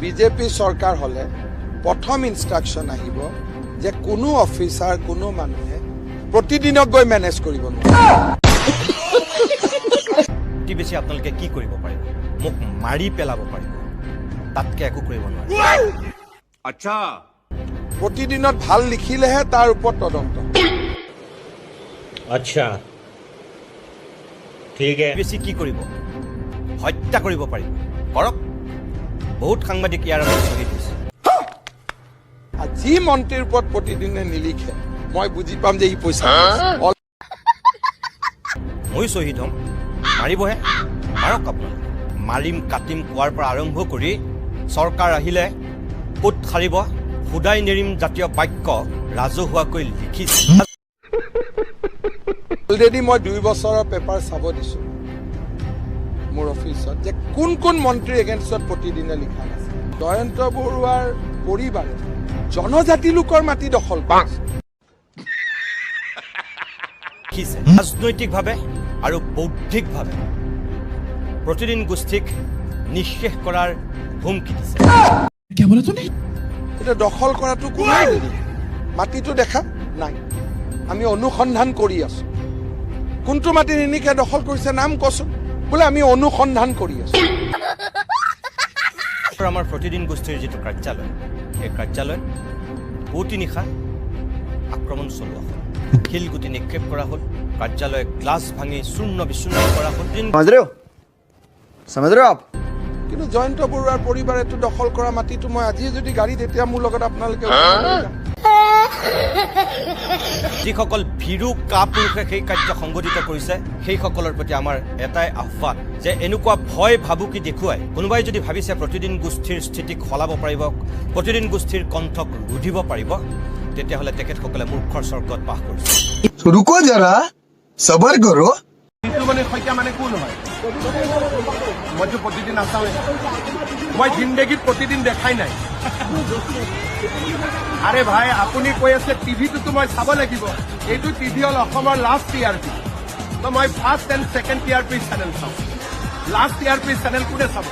BJP চৰকাৰ হ'লে প্ৰথম ইনষ্ট্ৰাকশ্যন আহিব যে কোনো অফিচাৰ, কোনো মানুহে প্ৰতিদিনক গৈ মেনেজ কৰিব নোৱাৰে। অতি বেছি আপোনালোকে কি কৰিব পাৰিব? মোক মাৰি পেলাব পাৰিব, তাতকে একো কৰিব নোৱাৰে। প্ৰতিদিনত ভাল লিখিলেহে তাৰ ওপৰত তদন্ত হ'ব। अच्छा, ठीक है। বেছি কি কৰিব? হত্যা কৰিব পাৰিব, কৰক। বহুত সাংবাদিক ইয়াৰ আগত শ্বহীদ হৈছে। আৰু যি মন্ত্ৰীৰ ওপৰত প্ৰতিদিনে নিলিখে, মই বুজি পাম যে ই পইচা খাইছে। ময়ো শ্বহীদ হ'ম। মাৰিবহে, মাৰক আপোনালোকে। মাৰিম কাটিম কোৱাৰ পৰা আৰম্ভ কৰি চৰকাৰ আহিলে ক'ত সাৰিব, সুদাই নেৰিম জাতীয় বাক্য ৰাজহুৱাকৈ লিখিছে। অলৰেডি মই 2 বছৰৰ পেপাৰ চাব দিছোঁ মোৰ অফিচত যে কোন কোন মন্ত্ৰীৰ এগেইনষ্টত প্ৰতিদিনে লিখা নাছিল। জয়ন্ত বৰুৱাৰ পৰিবাৰে জনজাতি লোকৰ মাটি দখল কৰিছে। লিখিছে। ৰাজনৈতিকভাৱে আৰু বৌদ্ধিকভাৱে প্ৰতিদিন গোষ্ঠীক নিঃশেষ কৰাৰ হুমকি দিছে। এতিয়া দখল কৰাটো কোনেও নিদিয়ে। মাটিটো দেখা নাই, আমি অনুসন্ধান কৰি আছো। কোনটো মাটি নিনিকে দখল কৰিছে, নাম কচোন। বোলে আমি অনুসন্ধান কৰি আছো। আৰু আমাৰ প্ৰতিদিন গোষ্ঠীৰ যিটো কাৰ্যালয়, সেই কাৰ্যালয়ত পুৱতি নিশা আক্ৰমণ চলোৱা হ'ল, শিলগুটি নিক্ষেপ কৰা হ'ল, কাৰ্যালয় গ্লাছ ভাঙি চূৰ্ণ বিচূৰ্ণ কৰা হ'ল। समझ रहे हो, समझ रहे हो आप? কিন্তু জয়ন্ত বৰুৱাৰ পৰিবাৰেতো দখল কৰা মাটিটো মই আজিয়ে যদি গাড়ীত এতিয়া মোৰ লগত আপোনালোকে উঠাই লৈ যাম। যিসকল ভীৰু কাপুৰুষে সেই কাৰ্য সংঘটিত কৰিছে, সেইসকলৰ প্ৰতি আমাৰ এটাই আহ্বান যে এনেকুৱা ভয় ভাবুকি দেখুৱাই কোনোবাই যদি ভাবিছে প্ৰতিদিন গোষ্ঠীৰ স্থিতিক সলাব পাৰিব, প্ৰতিদিন গোষ্ঠীৰ কণ্ঠক ৰুধিব পাৰিব, তেতিয়াহ'লে তেখেতসকলে মূৰ্খৰ স্বৰ্গত বাস কৰিছে। तो रुको जरा, सबर करो। নিতুমণি শইকীয়া মানে কোন হয়? মইতো প্ৰতিদিন নাচাওঁৱে। মই জিন্দগীত প্ৰতিদিন দেখাই নাই। আৰে ভাই, আপুনি কৈ আছে টিভিটোতো মই চাব লাগিব। এইটো টিভি হ'ল অসমৰ লাষ্ট টিআৰপি। তো মই first and second TRP channel চাওঁ। লাষ্ট টিআৰপি চেনেল কোনে চাব?